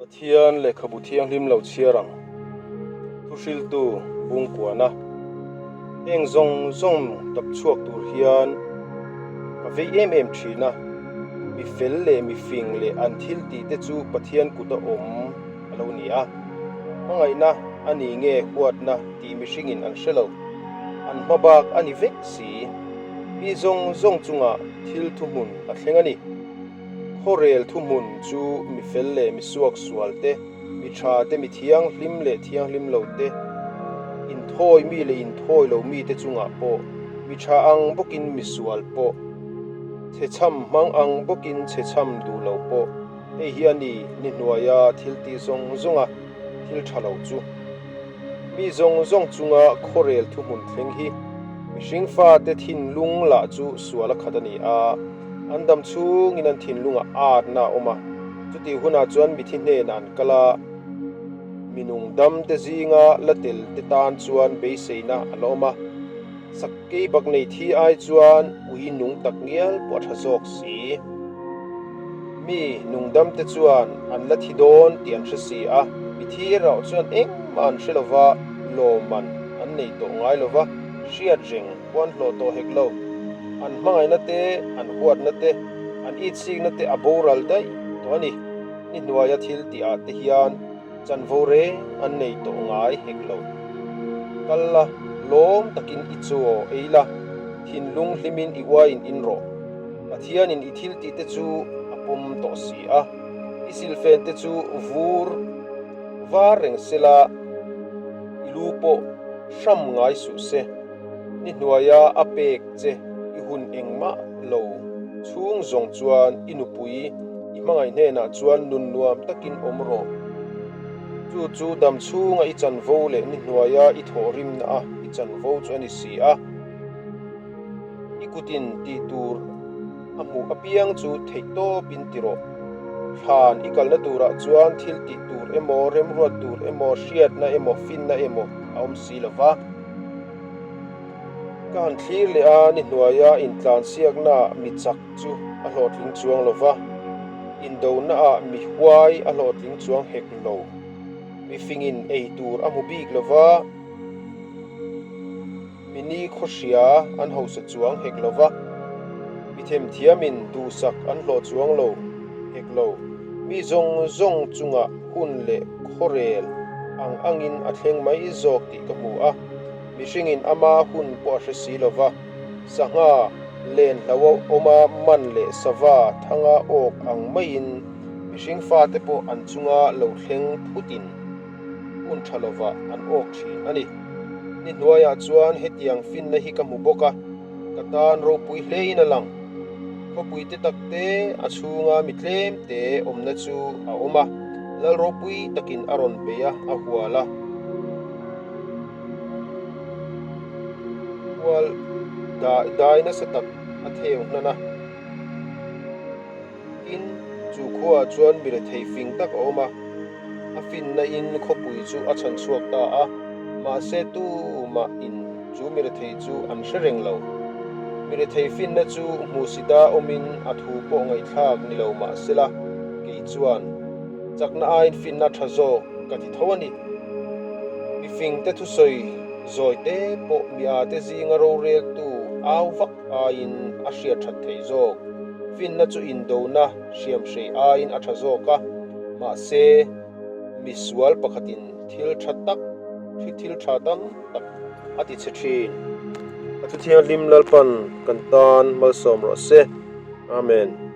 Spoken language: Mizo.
Pathian lehkhabu thianghlim lo chhiar ang. Thuhriltu Bungkuana. Heng zawng zawng dap chhuak tur hian ka vei em em thin a, mi fel leh mi fing leh an thil tih te chu Pathian kuta awm a lo ni a. Hmangaihna a ni nge huatna tih mihringin an hre lo. An hma bak a ni vek si. Mi zawng zawng chungah thil thuhmun a thleng a ni. Khawrel thuhmun chu mi fel leh mi suaksual te, mi tha te, mi thianghlim leh thianghlim lo te, inthawi mi leh inthawi lo mi te chungah pawh, mi tha ang bawkin mi sual pawh, chhechham hmang ang bawkin chhechham duh lo pawh, hei hi a ni ni hnuaia thil tih zawng zawnga thil tha lo chu. Mi zawng zawng chunga khawrel thuhmun thleng hi mihring fate thinlung lah chu sual a khat a ni a. An dam chhungin an thinlungah atna a awm a, chutih hunah chuan mithi hnenah an kal a, mi nungdam te zinga la tel te tan chuan beiseina a la awm a. Sakei bak nei thi ai chuan ui nung tak ngial pawh a tha zawk si. Mi nungdam te chuan an la thi dawn tih an hre si a, mithi erawh chuan engmah an hre lova, lawmman an nei tawh ngai lova, hriat reng Huan hlawh tawh hek lo. An hmangaihna te, an huatna te, an itsikna te a boral daih tawh a ni. Ni hnuaia thil tih ah te hian chanvo reng an nei tawh ngai hek lo. Kal la, lawm takin i chaw ei la, thinlung hlimin i uaiin in rawh. Pathianin i thil tih te chu a pawm tawh si a, i silfen te chu vur var reng sela i lu pawh hram ngai suh se. Ni hnuaia a pek che i hun engmah lo chhung zawng chuan i nupui i hmangaih hnenah chuan nun nuam takin awm rawh. Chu chu dam chhunga i chanvo leh ni hnuaia i thawhrimna a i chanvo chu a ni si a. I kutin tih tur a hmuh apiang chu theih tawpin ti rawh. Thlan i kalna turah chuan thil tih tur emaw, remruat tur emaw, hriatna emaw, finna emaw a awm si lo va. Ka han thlir leh a, ni hnuaia intlansiaknaah mi chak chu a hlawhtling chuang lo va, indonaah mi huai a hlawhtling chuang hek lo. Mi fingin ei tur a hmu bik lo va, mi ni khawhria an hausa chuang hek lo va, mi themthiamin duhsak an hlawh chuang lo hek lo. Mi zawng zawng chungah hun leh khawrel ang angin a thleng mai zawk tih ka hmu a, mihringin ama hun pawh a hre si lo va, sangha len hlo awma man leh sava thanga awk ang maiin mihring fate pawh an chunga lo thleng phutin hun tha lovah an awk thin a ni. Ni hnuaiah chuan hetiang finna hi ka hmu bawk a. Ka tan ropui hlein a lang. Khawpui te tak te a chhunga mi tlem te awmna chu a awm a, lal ropui takin a rawn bei a, a hual a. Hual dai nasa tak a theu hnan a. Tin, chu khuaah chuan mi rethei fing tak a awm a, a finna in khawpui chu a chhan chhuak ta a, mahse tumah in chu mi rethei chu an hre reng lo. Mi rethei finna chu hmuhsita awmin a thu pawh ngaihthlak ni lo mahsela, kei chuan chakna aiin finna tha zawk ka ti tho a ni. Mi fingte thusawi zawi te pawh mi ate zinga roreltu au vak aiin a hriat that thei zawk. Finna chu indona hriamhrei aiin a tha zawk a, mahse misual pakhatin thil tha tak thil tha tam tak a ti chhe thin. A Thuthianghlim Lalpan kan tan malsawm rawh se. Amen.